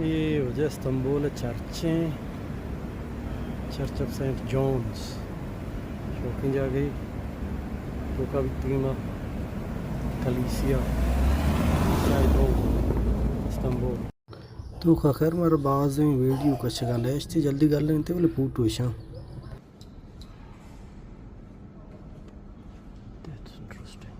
اے واجہ استنبول ءِ چرچ ایں، چرچ آف سینٹ جانز، شوقیں جاگہے، توکا بیتگیں ما، کلیسیا، شاہی توک، استنبول۔ توکا خیر مارا بازیں ویڈیو کشگا نیشتی، جلدی گل انت، بلے فوٹو اشاں۔ That's interesting.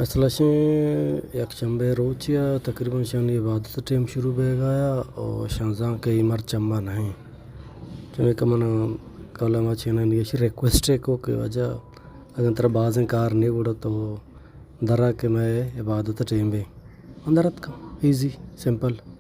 اصل اشیں یک شنبے روچے ءَ تقریباً شانی عبادت ٹیم شروع بیگا ءَ، او شانزدہ کہ اے مرچ چمبا نہ ایں۔ چمیکہ من کل ءَ ما چینانی اش ریکویسٹ ءَ کو کہ واجہ اگاں ترا بازیں کار نہ گڑا تو درا کہ مئے عبادت ٹیم بے۔ من در اتکاں، ایزی، سمپل۔